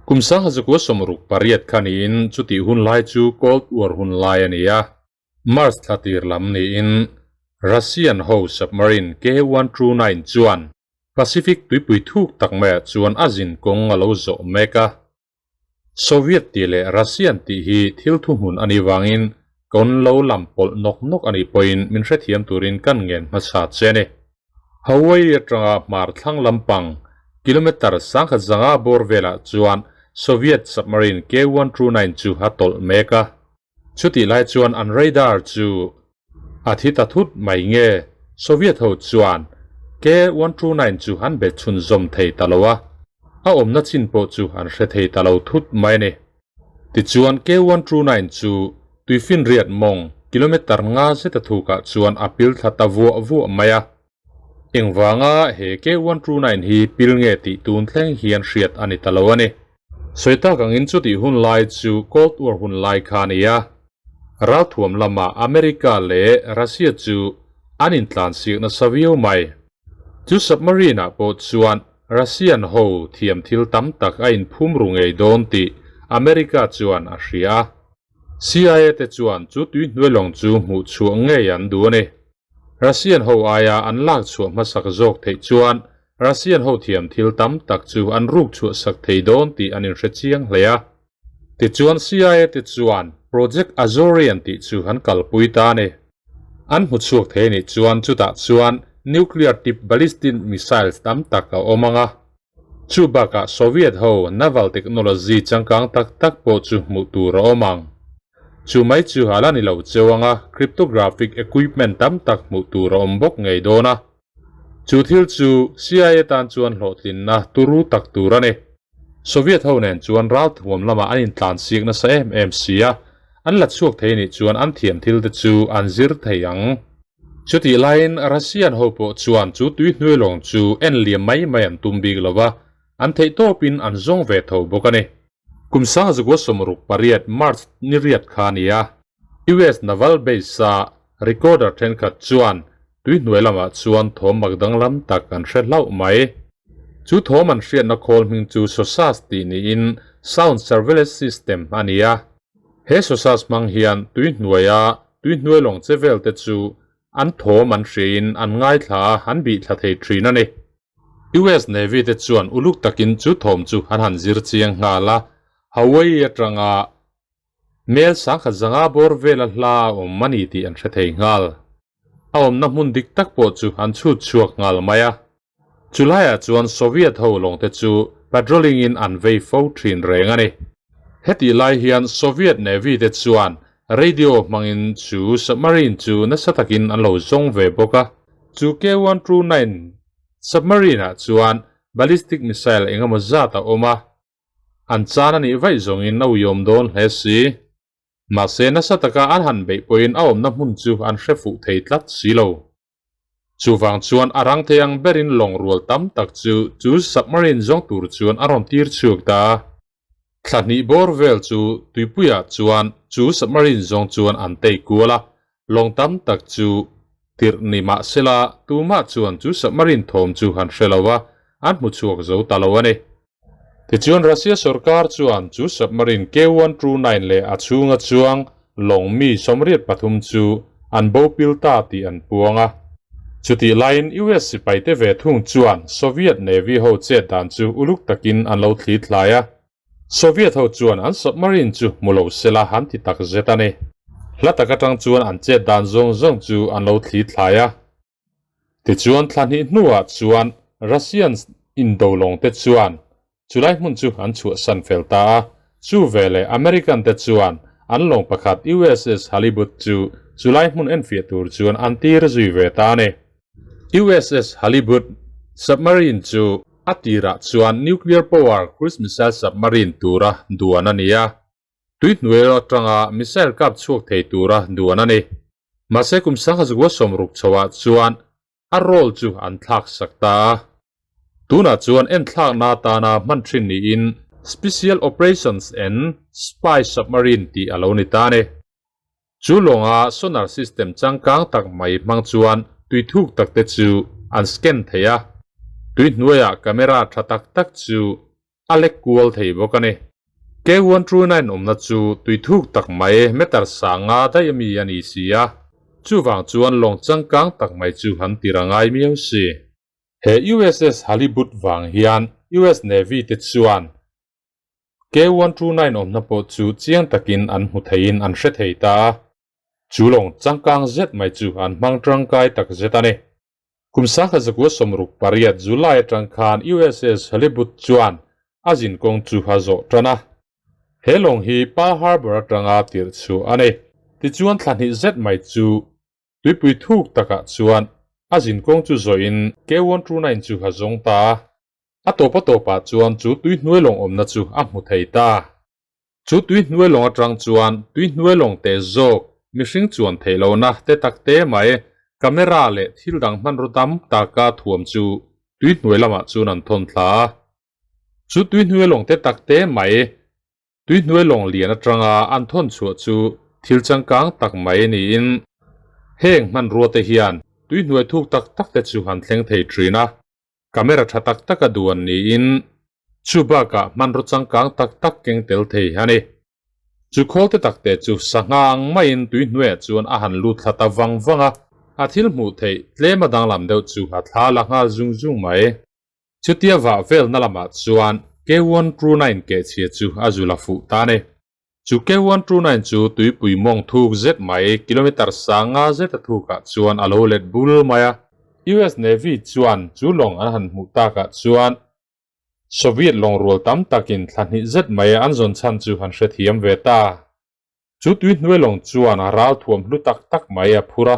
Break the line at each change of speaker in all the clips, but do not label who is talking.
Kum 1968 kha niin chutih hun lai chu Cold War hun lai a ni a. March thla tir lam niin Russian ho submarine K-129 chuan Pacific tuipui thuk tak maiah chuan a zin kawng a lo zawh mek a. Soviet tih leh Russian tih hi thil thuhmun a nih vangin kawn lo lam pawlh nawk nawk a nih pawhin min hrethiam turin kan ngen hmasa che a ni. Hawaii atanga hmar thlang lampang kilometre 1500 bawr velah chuan Soviet submarine K-129 chu a tawlh mek a. Chutih lai chuan an radar chu a thi ta thut mai nge Soviet ho chuan K-129 chu an be chhunzawm thei ta lo a, a awmna chin pawh chu an hre thei ta lo thut mai a ni. Tichuan K-129 chu tuifinriat mawng kilometre nga zeta thukah chuan a pil thla ta vuah vuah mai a. Engvanga he K-129 hi pil nge tih tun thleng hian hriat a ni ta lo a ni. Sawi tak angin chutih hun lai chu Cold War hun lai kha a ni a. Ralthuam lama America leh Russia chu an intlansiak nasa viau mai. Chu submarine-ah pawh chuan Russian ho thiam thil tam tak a inphum ru ngei dawn tih America chuan a hria a. CIA te chuan chu tuihnuailawng chu hmuh chhuah ngei an duh a ni. Russian ho aia an lak chhuah hmasak zawk theih chuan Russian ho thiam thil tam tak chu an ruk chhuah sak thei dawn tih an inhre chiang hle a. Tichuan CIA te chuan Project Azorian tih chu an kalpui ta a ni. An hmu chhuak thei anih chuan chutah chuan nuclear tip ballistic missiles tam tak a awm ang a. Chu bakah Soviet ho naval technology changkang tak tak pawh chu hmuh tur a awm ang. Chu mai chu a la ni lo cheu ang a, cryptographic equipment tam tak hmuh tur a awm bawk ngei dawn a. Chu thil chu CIA tan chuan hlawhtlinna turu tak tur a ni. Soviet ho nen chuan ralthuam lamah an intlansiak nasa em em si a, an la chhuak thei nih chuan an thiam thil te chu an zir thei ang. Chutih laiin Russian ho pawh chuan chu tuihnuailawng chu en liam mai mai an tum bik lo va, an theihtawpin an zawng ve tho bawk a ni. Kum 1968 March ni riat kha a ni a, US Naval Base-a recorder thenkhat chuan tuihnuai lamah chuan thawm mak danglam tak an hre hlauh mai. Chu thawm an hriatna khawl hming chu SOSAS tih niin Sound Surveillance System a ni a. He SOSAS hmang hian tuihnuaia tuihnuailawng che vel te chu an thawm an hriain an ngaithla a, an bihthla thei thin a ni. US Navy te chuan uluk takin chu thawm chu an han zir chiang nghal a, Hawaii atanga mel 1500 bawr vela hla a awm a ni tih an hre thei nghal. A awmna hmun dik tak pawh chu an chhut chhuak nghal mai a. Chulaiah chuan Soviet ho lawngte chu patrolling in an vei fo thin reng a ni. Hetih lai hian Soviet Navy te chuan radio hmangin chu submarine chu nasa takin an lo zawng ve bawk a. Chu K-129 submarine-ah chuan ballistic missile engemaw zat a awm a, an chan a nih vaih zawngin a uiawm dawn hle si. Mahse nasa taka an han beih pawhin a awmna hmun chu an hre fuh thei tlat si lo. Chuvang chuan a rang thei ang berin lawng rual tam tak chu chu submarine zawng tur chuan a rawn tir chhuak ta a. Thla hnih bawr vel chu tuipuiah chuan chu submarine zawng chuan an tei kual a, lawng tam tak chu tirh ni mah sela tumah chuan chu submarine thawm chu han hre lo a, an hmu chhuak zo ta lo a ni. Tichuan Russia sorkar chuan chu submarine K-129 leh a chhunga chuang lawng mi 83 chu an bo pil ta tih an puang a. Chutih laiin US sipaite ve thung chuan Soviet Navy ho chet dan chu uluk takin an lo thli thlai a. Soviet ho chuan an submarine chu hmu lo sela han ti tak zet a ni. Hla tak atang chuan an chet dan zawng zawng chu an lo thli thlai a. Tichuan thla hnih hnuah chuan Russians indo lawng te chuan chulai hmun chu an chhuahsan fel ta a, chu veleh American te chuan an lawng pakhat USS Halibut chu chulai hmun enfiah tur chuan an tir zui ve ta a ni. USS Halibut submarine chu a tirah chuan nuclear power cruise missile submarine tura duan a ni a, Tuihnuai atanga missile kap chhuak thei tura duan a ni. Mahse kum 1960 chhoah chuan a role chu an thlak sak ta a. Tunah chuan enthlakna atana hman thin niin Special Operations and Spy Submarine tih a lo ni ta a ni. Chu lawnga sonar system changkang tak mai hmang chuan tui thuk takte chu an scan thei a. Tuihnuaiah camera tha tak tak chu. a lek kual thei bawk a ni. K129 awmna chu tui thuk tak mai meter sanga daih ami a ni si a, chuvang chuan lawng changkang tak mai chu han tir a ngai miau si. He USS Halibut vang hian US Navy te chuan K129 awmna pawh chu chiang takin an hmu theiin an hre thei ta a, chu lawng changkang zet mai chu an hmang tangkai tak zet a ni. Kum sangkhat zakua 68 July atang khan USS Halibut chuan a zin kawng chu a zawh tan a. He lawng hi Pearl Harbor atanga tirh chhuah a ni. Tichuan thla hnih zet mai chu tuipui thuk takah chuan a zin kawng chu zawhin K129 chu a zawng ta a. A tawp a tawpah chuan chu tui hnuai lawng awmna chu a hmu thei ta. Chu tui hnuai lawng atang chuan tui hnuai lawng te zawk mihring chuan theih lohna te tak te mai camera leh thil dang hmanraw tam taka thuam chu tui hnuai lamah chuan an thawn thla a. Chu tui hnuai lawng te tak te mai tui hnuai lawng lian atanga an thawn chhuah chu thil changkang tak mai niin heng hmanrua te hian tui hnuai thuk tak tak te chu han thleng thei thin a. Camera tha tak taka duan niin chu bakah hmanraw changkang tak tak keng tel thei a ni. Chu khawl te tak te chu sangha ang maiin tui hnuaiah chuan a han lut thla ta vang vang a, a thil hmuh theih tlem a danglam deuh chu a thla la nghal zung zung mai. Chutia vah velna lamah chuan K129 kehchhia chu a zu la fuh ta a ni. Chu K129 chu tuipui mawng thuk zet mai kilometer sanga zeta thukah chuan a lo let bul mai a. US Navy chuan chu lawng an han hmuh takah chuan Soviet lawng rual tam takin thla hnih zet mai an zawn chhan chu han hrethiam ve ta. Chu tui hnuai lawng chuan a ral thuam hlu tak tak mai a phur a.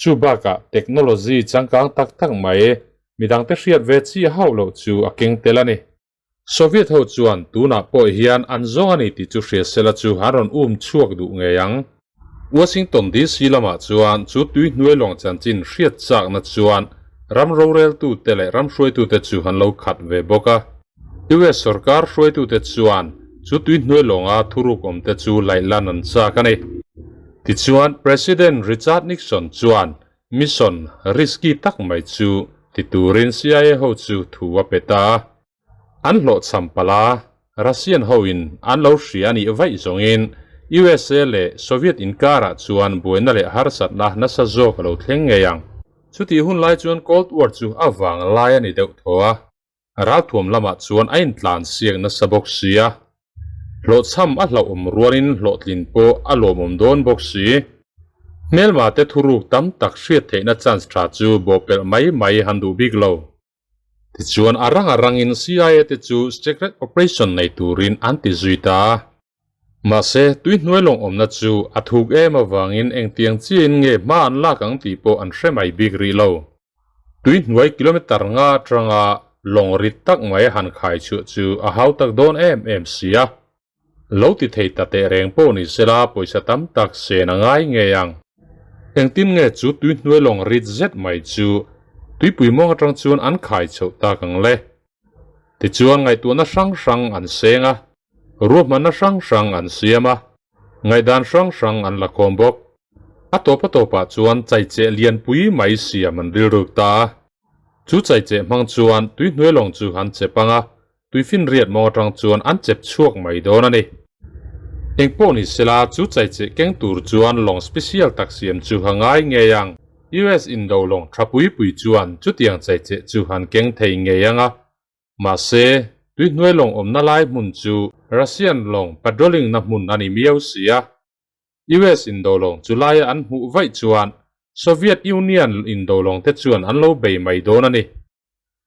Chu bakah technology changkang tak tak mai midangte hriat ve chi hauh loh chu a keng tel a ni. Soviet ho chuan tunah pawh hian an zawng a ni tih chu hria sela chu an rawn um chhuak duh ngei ang. Washington DC lamah chuan chu tui hnuai lawng chanchin hriat chakna chuan ram roreltute leh ram hruaitute chu an lo khat ve bawk a. US sorkar hruaitute chuan chu tui hnuai lawnga thuruk awmte chu laihlan an chak a ni. Tichuan President Richard Nixon chuan Mission risky tak mai chu ti turin CIA ho chu thu a pe ta a. An hlawhchham palh a, Russian hoin an lo hria a nih vaih zawngin USA leh Soviet inkarah chuan buaina leh harsatna nasa zawk a lo thleng ngei ang. Chutih hun lai chuan Cold War chu a vang lai a ni deuh thaw a, ralthuam lamah chuan a intlan siak nasa bawk si a. Hlawhchham a hlauhawm rualin hlawhtlin pawh a lawmawm dawn bawk si. Hmelma te thuruk tam tak hriat theihna chance tha chu bawhpelh mai mai han duh bik lo. Tichuan a rang a rangin CIA te chu secret operation nei turin an ti zui ta a. Mahse, tui hnuai lawng awmna chu a thuk em avangin engtiang chiahin nge hma an lak ang tih pawh an hre mai bik rih lo. Tui hnuai kilometer nga atanga lawng rit tak mai han khai chhuah chu a hau tak dawn em em si a. Lo ti thei ta teh reng pawh ni sela pawisa tam tak sen a ngai ngei ang. Engtin nge chu tui hnuai lawng rit zet mai chu tuipui mawng atang chuan an khai chhoh tak ang le? Tichuan ngaihtuahna hrang hrang an seng a, ruahmanna hrang hrang an siam a, ngaihdan hrang hrang an la khawm bawk. A tawp a tawpah chuan chaicheh lianpui mai siam an rilruk ta a. Chu chaicheh hmang chuan tui hnuai lawng chu an chep ang a, Tuifinriat mawng atang chuan an chep chhuak mai dawn a ni. Engpawh ni sela chu chaicheh keng tur chuan lawng special tak siam chu a ngai ngei ang. US indo lawng tha pui pui chuan chutiang chaicheh chu an keng thei ngei ang a. Mahse, tuihnuai lawng awmna lai hmun chu Russian lawng patrolling na hmun a ni miau si a. US indo lawng chu laia an hmuh vaih chuan Soviet Union indo lawng te chuan an lo bei mai dawn a ni.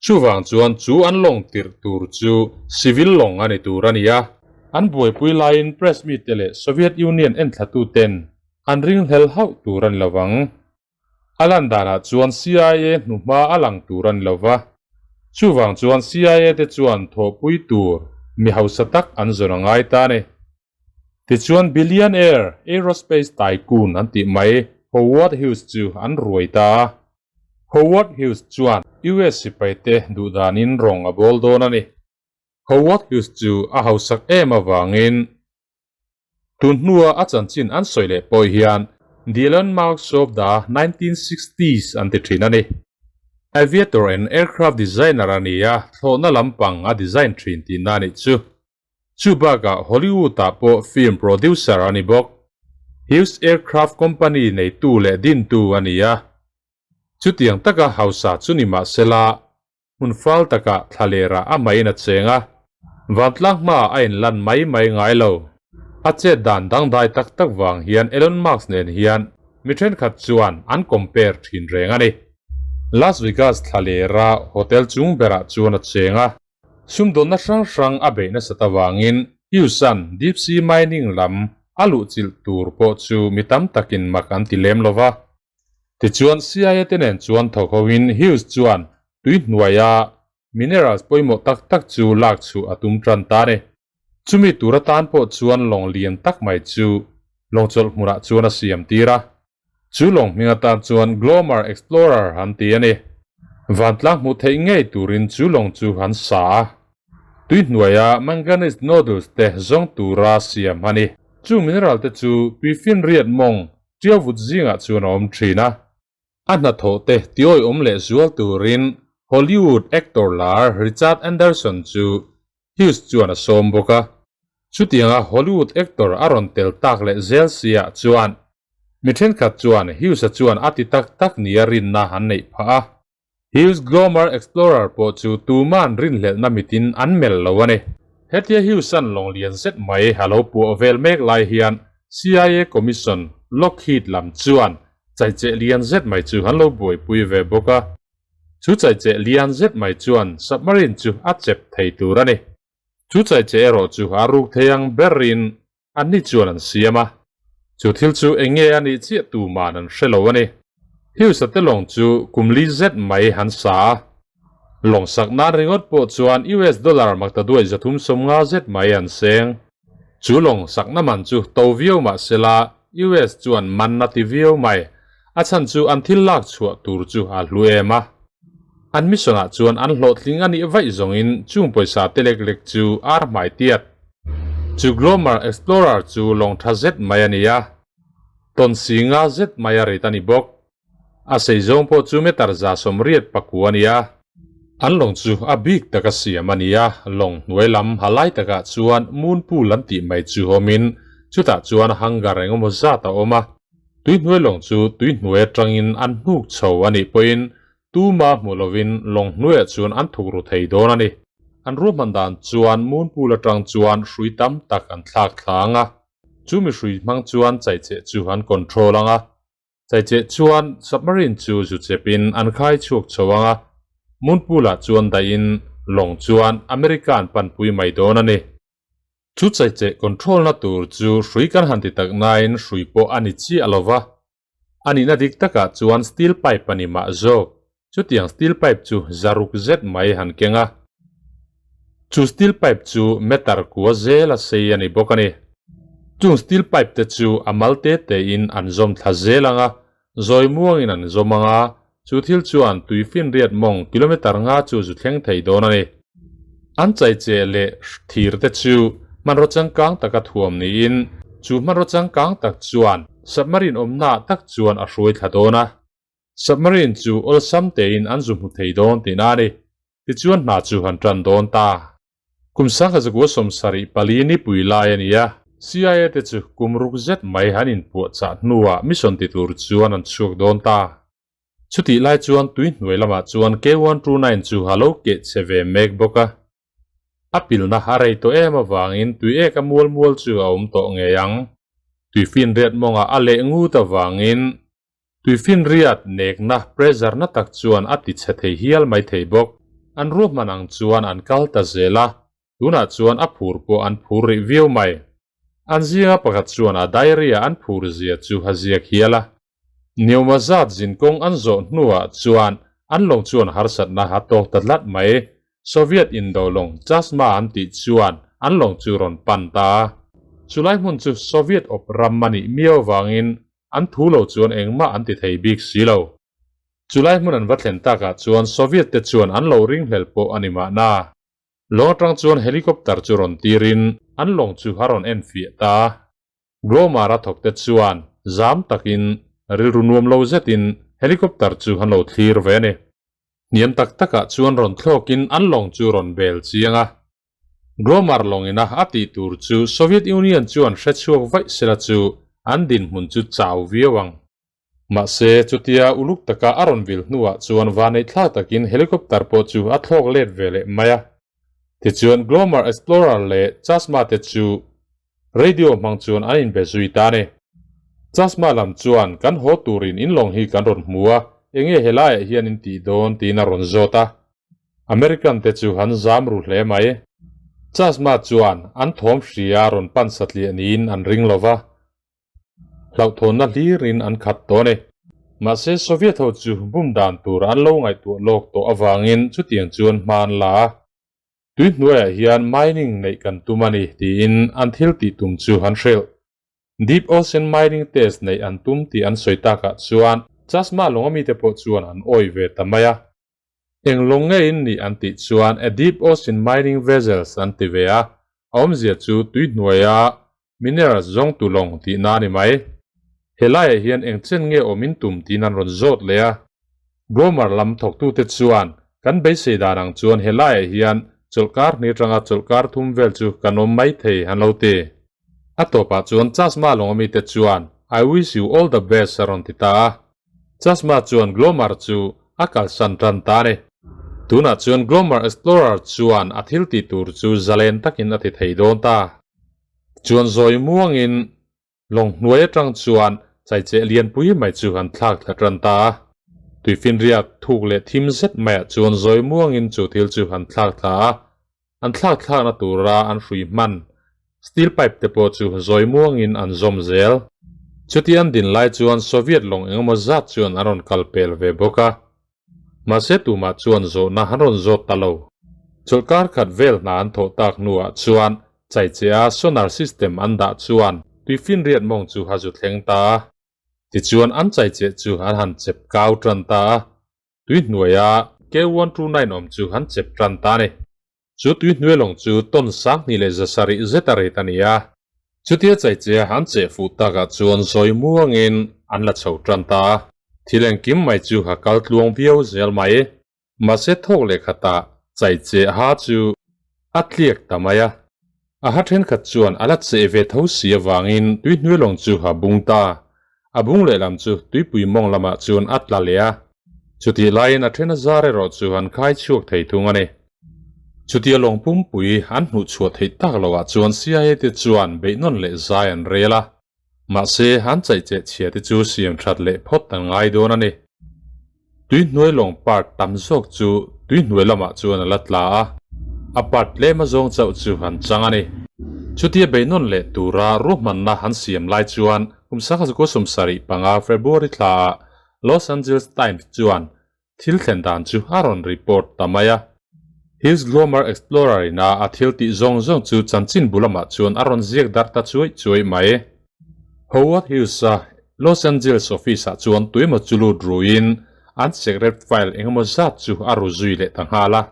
Chuvang chuan chu an lawng tirh tur chu civil lawng a ni tur a ni a. An buaipui laiin press mite leh Soviet Union enthlatuten an ringhlel hauh tur a ni lovang. A lan danah chuan CIA hnuhma a lang tur a ni lova. Chuvang chuan CIA te chuan thawhpui tur mi hausa tak an zawn a ngai ta a ni. Tichuan billionaire aerospace tycoon an tih mai Howard Hughes chu an ruai ta a. Howard Hughes chuan US sipaite duhdanin rawng a bawl dawn a ni. Howard Hughes chu a hausak em avangin tun hnua a chanchin an sawi leh pawh hian The Elon Musk of the 1960s an ti thin a ni. Aviator and aircraft designer a ni a, thlawhna lampang a design thin tihna a nih chu. Chu bakah Hollywood-ah pawh film producer a ni bawk. Hughes Aircraft Company neitu leh dintu a ni a. Chutiang taka hausa chu ni mah sela, hmun fal takah thla lerah a main a cheng a, vantlang hmaah a inlan mai mai ngai lo. A chet dan dangdai tak tak vang hian Elon Musk nen hian mi thenkhat chuan an compare thin reng a ni. Las Vegas thla lera hotel chung berah chuan a cheng a, sumdawnna hrang hrang a beih nasat avangin Hughes-a'n deep sea mining lam a luhchilh tur pawh chu mi tam takin mak an ti lem lo va. Tichuan, CIA te nen chuan thawk hoin Hughes chuan tui hnuaia minerals pawimawh tak tak chu lak chhuah a tum tan ta a ni. Chumi tur atan pawh chuan lawng lian tak mai chu lawng chawlh hmunah chuan a siam tir a. Chu lawng hming atan chuan Glomar Explorer an ti a ni. Vantlang hmuh theih ngei turin chu lawng chu an sa a. Tui hnuaia manganese nodules te zawng tura siam a ni. Chu mineral te chu tuifinriat mawng Ṭiau vut zingah chuan a awm ṭhin a, a hnathawh te tiawiawm leh zual turin Hollywood actor lar Richard Anderson chu Hughes chuan a sawm bawk a. Chutianga Hollywood actor a rawn tel tak leh zel siah chuan mi ṭhenkhat chuan Hughes-a chuan a ti tak tak nia rinna an neih phah a. Hughes Glomar Explorer pawh chu tuman rinhlelhna mitin an melh lo a ni. Hetia Hughes-a'n lawng lian zet mai a lo puah vel mek lai hian CIA Commission Lockheed lam chuan chaicheh lian zet mai chu an lo buaipui ve bawk a. Chu chaicheh lian zet mai chuan submarine chu a chep thei tur a ni. Chu chaicheh erawh chu a ruk thei ang berin Anni chuan an siam a, chu thil chu eng nge a nih chiah tuman an hre lo a ni. Hughes-a te lawng chu kum li zet mai han sa a, lawng sak nan ringawt pawh chuan US dollar maktaduai 350 zet mai an seng. Chu lawng sakna man chu to viau mah sela US chuan man a ti viau mai, a chhan chu an thil lak chhuah tur chu a hlu em a. An mission-ah chuan an hlawhtling a nih vaih zawngin chung pawisa te lek lek chu ar hmai tiat. Chu Glomar Explorer chu lawng tha zet mai a ni a, tawn si nga zet mai a rit a ni bawk. A sei zawng pawh chu meter 184 a ni a. An lawng chu a bik taka siam a ni a, lawng hnuai lam ha lai takah chuan moon pool an tih mai chu awmin chutah chuan hangar engemaw zat a awm a. Tui hnuai lawng chu tui hnuai atangin an hnuk chho a nih pawhin Tuma hmu lovin lawng hnuaiah chuan an thuk ru thei dawn a ni. An ruahman dan chuan Moonpool atang chuan hrui tam tak an thlak thla ang a, chu mi hrui hmang chuan chaicheh chu an control ang a, chaicheh chuan submarine chu zu chepin an khai chhuak chho ang a, Moonpool-ah chuan daihin lawng chuan America an panpui mai dawn a ni. Chu chaicheh control-na tur chu hrui kan han ti tak nain hrui pawh a ni chiah lo va, A nihna dik takah chuan steel pipe a ni mah zawk. Chutiang steel pipe chu zaruk zet mai han keng a. Chu steel pipe chu meter kua zel a sei a ni bawk a ni. Chung steel pipe te chu a mal te tein an zawm thla zel ang a, zawi muangin an zawm ang a, chu thil chuan tui finriat mawng kilometer nga chu zu thleng thei dawn a ni. An chaicheh leh thir te chu hmanraw changkang taka thuam niin chu hmanraw changkang tak chuan submarine awmnaah tak chuan a hruai thla dawn a. Submarine chu awlsam tein an zu hmu thei dawn tihna a ni. Tichuan hna chu han tan dawn ta. Kum 1974 nipui lai a ni a, CIA te chu kum ruk zet mai han inpuahchah hnuah mission ti tur chuan an chhuak dawn ta. Chutih lai chuan tui hnuai lamah chuan K129 chu a lo keh che ve mek bawk a. A pilna a rei tawh em avangin tui eka mual mual chu a awm tawh ngei ang. Tuifinriat mawngah a leh ngut avangin tuifinriat nekna pressure na tak chuan a ti chhe thei hial mai thei bawk. An ruahman ang chuan an kal ta zel a, tunah chuan a phur pawh an phur rih viau mai. An zinga pakhat chuan a diary-a an phur zia chu a ziak hial a. Niawma zat zinkawng an zawh hnuah chuan an lawng chuan harsatna a tawk ta tlat mai. Soviet indo lawng Chasma an tih chuan an lawng chu rawn pan ta a. Chulai hmun chu Soviet awp ram a nih miau avangin an thu lo chuan engmah an ti thei bik si lo. Chulai hmun an va thlen takah chuan Soviet te chuan an lo ringhlel pawh a ni mahna. Lawng atang chuan helicopter chu rawn tirin an lawng chu a rawn enfiah ta a. Glomar a thawkte chuan zam takin rilru nuam lo zetin helicopter chu an lo thlir ve a ni. Hniam tak takah chuan rawn thlawkin an lawng chu rawn bel chiang a. Glomar lawngina a tih tur chu Soviet Union chuan hre chhuak vaih sela chu an dinhmun chu chau viau ang. Mahse, chutia uluk taka a rawn vil hnuah chuan vanei thlak takin helicopter pawh chu a thlawk let ve leh mai a. Tichuan Glomar Explorer leh Chasma te chu Radio hmang chuan an inbe zui ta a ni. Chasma lam chuan kan haw turin in lawng hi kan rawn hmu a, enge helaiah hian in tih dawn tiin a rawn zawt a. American te chu an zam ru hle mai. Chasma chuan an thawm hria rawn pan satliah niin an ring lo va. Hlauhthawnna hlirin an khat tawh a ni. Mahse Soviet ho chu bum dan tur an lo ngaihtuah lawk tawh avangin chutiang chuan hma an la a. Tui hnuaiah hian mining neih kan tum a ni tiin an thil tih tum chu an hrilh. Deep Ocean Mining Test neih an tum tih an sawi takah chuan Chasma lawnga mite pawh chuan an awih ve ta mai a. Eng lawng nge in nih an tih chuan a Deep Ocean Mining Vessels an ti ve a, a awmzia chu tui hnuaia minerals zawng tu lawng tihna a ni mai. Helaiah hian eng chen nge awm in tum tiin an rawn zawt leh a. Glomar lam thawktute chuan kan beisei dan ang chuan helaiah hian chawlhkar hnih atanga chawlhkar thum vel chu kan awm mai thei an lo ti. A tawpah chuan Chasma lawnga mite chuan I wish you all the best a rawn ti ta a. Chasma chuan Glomar chu a kalsan tan ta a ni. Tunah chuan Glomar Explorer chuan a thil tih tur chu zalen takin a ti thei dawn ta. Chuan zawi muangin lawng hnuai atang chuan chaicheh lianpui mai chu an thlak thla tan ta a. Tuifinriak thuk leh thim zet maiah chuan zawi muangin chu thil chu an thlak thla a. An thlak thlakna tura an hrui hman steel pipe te pawh chu zawi muangin an zawm zel. Chuti an din lai chuan Soviet lawng engemaw zat chuan an rawn kal pel ve bawk a. Mahse tumah chuan zawhna an rawn zawt ta lo. Chawlhkar khat vel hna an thawh tak hnuah chuan chaichea sonar system an dah chuan tuifinriat mawng chu a zu thleng ta a. Tichuan an chaicheh chu an han chep kau tan ta a. Tui hnuaia K129 awm chu an chep tan ta a ni. Chu tui hnuai lawng chu ton 2000 700 zet a rit a ni a. Chutia chaichea an cheh fuh takah chuan zawi muangin an la chho tan ta a. Thil engkim mai chu a kal tluang viau zel mai. Mahse thawk leh khatah chaicheh ha chu a tliak ta mai a. A ha thenkhat chuan a la cheh ve tho si avangin tui hnuai lawng chu a bung ta. A bung lehlam chu tuipui mawng lamah chuan a tla leh a. Chutih laiin a then a zar erawh chu an khai chhuak thei thung a ni. Chutia lawng pumpui an hmuh chhuah theih tak loah chuan CIA te chuan beihnawn leh zai an rel a. Mahse, an chaihcheh chhia te chu siam that leh phawt an ngai dawn a ni. Tui hnuai lawng part tam zawk chu tui hnuai lamah chuan a la tla a, a part tlem a zawng chauh chu an chang a ni. Chutia beihnawn leh tura ruahmanna an siam lai chuan kum 1975 February thlaah Los Angeles Times chuan thil thlen dan chu a rawn report ta mai a. Hughes Glomar Explorer ina a thil tih zawng zawng chu chanchinbu lamah chuan a rawn ziak dar ta chuai chuai mai. Howard Hughes-a Los Angeles office-ah chuan tuemaw chu lut ruin an secret file engemaw zat chu a ru zui leh ta nghal a.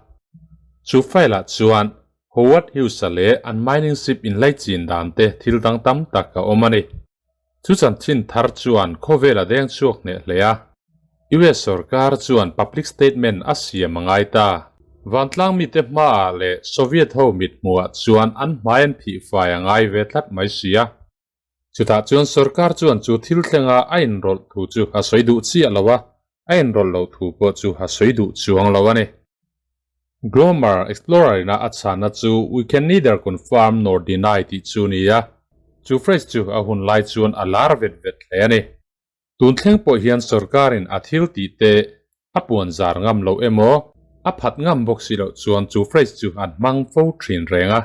Chu file-ah chuan Howard Hughes-a leh an mining ship inlaichin dan te thil dang tam tak a awm a ni. Chu chanchin thar chuan khawvel a deng chhuak hneh hle a. US sorkar chuan public statement a siam a ngai ta. Vantlang mite hmaah leh Soviet ho mithmuhah chuan an hmai an phih fai a ngai ve tlat mai si a. Chutah chuan sorkar chuan chu thil thlenga a inrawlh thu chu a sawi duh chiah lo a, a inrawlh loh thu pawh chu a sawi duh chuang lo a ni. Glomar Explorer ina a chhanna chu We can neither confirm nor deny tih chu ni a, chu phrase chu a hun lai chuan a lar vet vet hle a ni. Tun thleng pawh hian sorkarin a thil tih te a puan zar ngam loh emaw, a phat ngam bawk si loh chuan chu phrase chu an hmang fo thin reng a.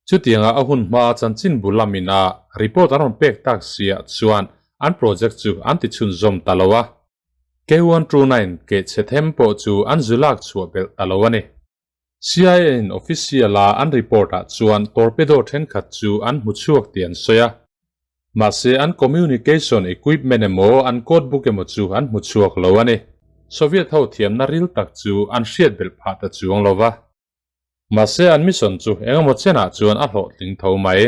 Chutianga a hun hmaa chanchin bul lamin a report an rawn pek tak siah chuan an project chu an ti chhunzawm ta lo a. K129 kehchhe them pawh chu an zu lak chhuah belh ta lo a ni. CIA in official a an report ah chuan torpedo thenkhat chu an hmu chhuak tih an sawi a. Mahse an communication equipment emaw an code book emaw chu an hmu chhuak lo a ni. Soviet ho thiamna ril tak chu an hriat belh phah ta chuang lo va. Mahse an mission chu engemaw chenah chuan a hlawhtling tho mai.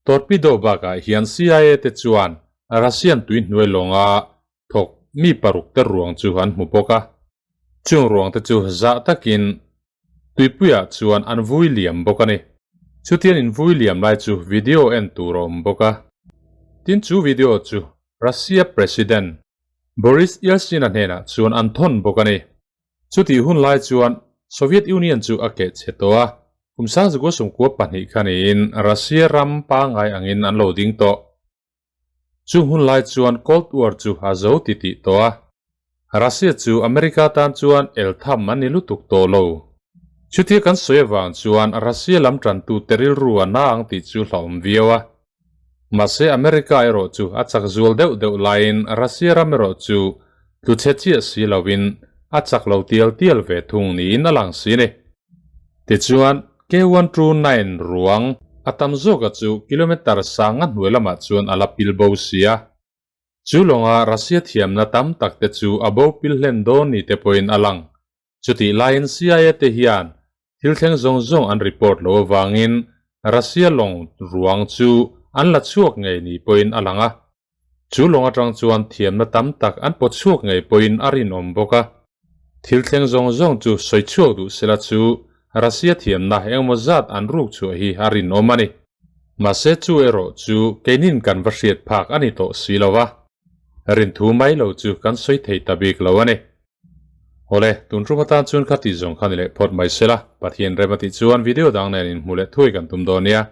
Torpedo bakah hian CIA te chuan Russian tui hnuai lawnga thawk mi paruk te ruang chu an hmu bawk a. Chung ruang te chu zah takin tuipuiah chuan an vui liam bawk a ni. Chutian in vui liam lai chu video en tur a awm bawk a. Tin chu video chu Russia President Boris Yeltsin-a hnenah chuan an thawn bawk a ni. Chutih hun lai chuan Soviet Union chu a keh chhe tawh a, kum 1992 kha niin Russia ram pangngai angin an lo ding tawh. Chung hun lai chuan Cold War chu a zo ti tih tawh a, Russia chu America tan chuan el tham an ni lutuk tawh lo. Chutia kan sawi avang chuan Russia lam tantu te rilru a na ang tih chu hlauhawm viau a. Mahse America erawh chu a chak zual deuh deuh laiin Russia ram erawh chu tlu chhe chiah si lovin a chak lo tial tial ve thung niin a lang si ni. Tichuan, K129 ruang a tam zawka chu kilometer sanga hnuai lamah chuan a la pil bo sia. Chu lawnga Russia thiamna tam tak te chu a bo pil hlen dawn ni te pawhin a lang. Chutih laiin CIA te hian thil thleng zawng zawng an report lo avangin Russia lawng ruang chu an la chhuak ngei ni pawhin a lang a. Chu lawng atang chuan thiamna tam tak an pawt chhuak ngei pawhin a rinawm bawk a. Thil thleng zawng zawng chu sawi chhuak duh sela chu Russia thiamna engemaw zat an ruk chhuah hi a rinawm a ni. Mahse chu erawh chu keinin kan va hriat phak a ni tawh si lo va, rinthu mai lo chu kan sawi thei ta bik lo a ni. Awle, tun tum atan chuan kha tih zawng kha ni leh phawt mai sela, Pathian rem a tih chuan video dang nen inhmuh leh thuai kan tum dawn nia.